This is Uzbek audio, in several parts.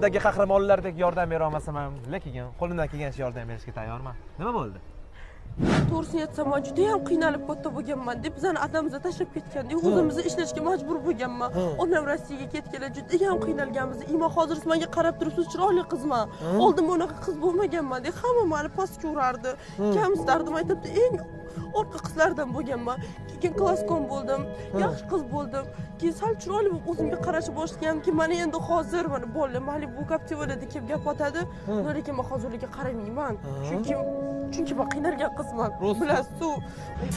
Filmlardagi qahramonlardek yordam bera olmasam ham, lekin qo'limdan kelgancha yordam berishga tayyorman. Nima bo'ldi? To'g'risini aytsam, man judayam qiynalib katta bo'lganman deb, bizani adamiz tashlab ketganda, o'zimizni ishlashga majbur bo'lganman. Onam Rossiyaga ketganlar, judayam qiynalganmiz. И man hozir, siz menga qarab turibsiz, chiroyli qizman, oldin bunaqa qiz bo'lmaganman deb hamma mani pastga urardi, kamsitardi. Maktabda eng orqa qizlardan bo'lganman. Keyin класском bo'ldim, yaxshi qiz bo'ldim. Keyin sal chiroyli bo'lib o'zimga qarashni boshlagandim. Keyin mana endi hozir mana bolalar Malibu, Captiva'da kelib gap otadi, lekin man hozir ularga qaramayman, chunki man qiynalgan qizman. Rost. Bilasiz-ku.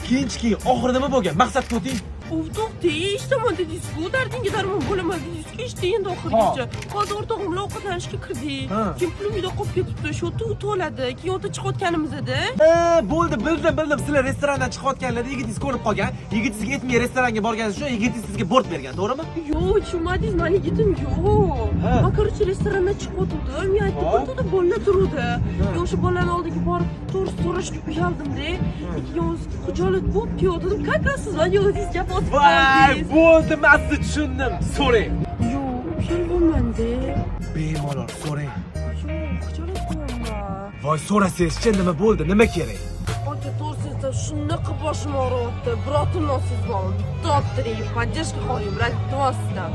Keyinchi, keyin oxiri nima bo'lgan? Maqsadga o'ting. U, to'xtang, eshitaman dedingiz-ku, dardingga darmon bo'laman dedingiz-ku, eshiting endi oxirigacha. Hozir o'rtog'im bilan ovqatlanishga kirdik. Keyin pulim uyda qolib ketibdi, shu yerda u to'ladi. Keyin u yerda chiqayotganimizda Ha, bo'ldi, bildim, bildim. Sizlar restorandan chiqayotganlarda yigitingiz ko'rib qolgan. Yigitingizga aytmay restoranga borganingiz uchun yigitingiz sizga bort bergan, to'g'rimi? Yo'q, tushunmadingiz, mani yigitim yo'q. Man, короче, restorandan chiqyotgandim, men aytdim, bir bolalar turuvdi. Men o'sha bolalarni oldiga borib, to'g'risi, so'rashga uyaldim-da. Keyin o'zi xijolat bo'lib kelyotgandim, как раз siz mani yo'lingizga gap otib Voy, qoldingiz. bo'ldi, men sizni tushundim. So'rang. Yo'q, uyalmayman-da. Bemalol so'rang. Yo'q, xijolat bo'lyapman. Voy, so'rasangizchi, nima bo'ldi? Nima kerak? Aka, to'g'risini aytsam, shunaqa boshim og'riyapti. Biror tilni olsangiz bormi? Bitta olib turing, поддержка xohlayman, брат, iltimos sizdan.